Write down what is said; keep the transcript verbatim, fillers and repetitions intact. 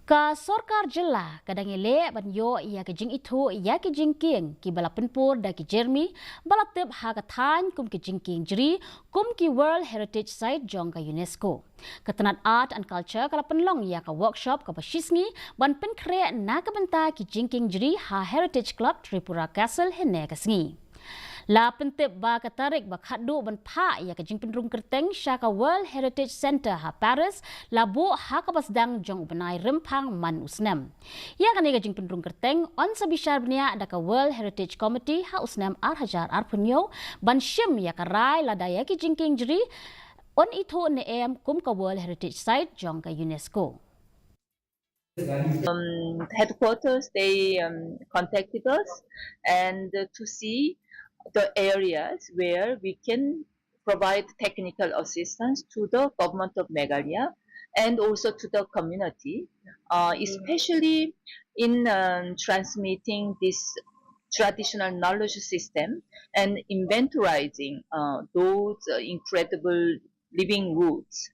Ka sorkar jylla ka dang ïaleh ban ïoh ïa ka jingithuh ïa ki jingkieng kiba la pynpur da ki jermi ba la tip ha ka thaiñ kum ki jingkieng jri kum ki World Heritage Site jong ka UNESCO. Ka tnat Art and Culture ka la pynlong ïa ka workshop kaba shisngi ban pynkhreh na ka bynta ki jingkieng jri ha Heritage Club Tripura Castle hynne ka sngi. La pyntip ba ka tarik ba khatduh ban phah ïa ka jingpynrung kyrteng sha ka World Heritage Centre ha Paris la buh ha kaba sdang jong u bnai Rymphang man u snem. Ïa kane ka jingpynrung kyrteng yn sa bishar bniah da ka World Heritage Committee ha u snem ar hajar arphew hynñiew ban shim ïa ka rai lada ïa ki jingkieng jri yn ithuh ne em kum ka World Heritage Site jong ka UNESCO. Um, headquarters, they um, contacted us and uh, to see the areas where we can provide technical assistance to the government of Meghalaya and also to the community, uh, especially in um, transmitting this traditional knowledge system and inventorizing uh, those uh, incredible living woods.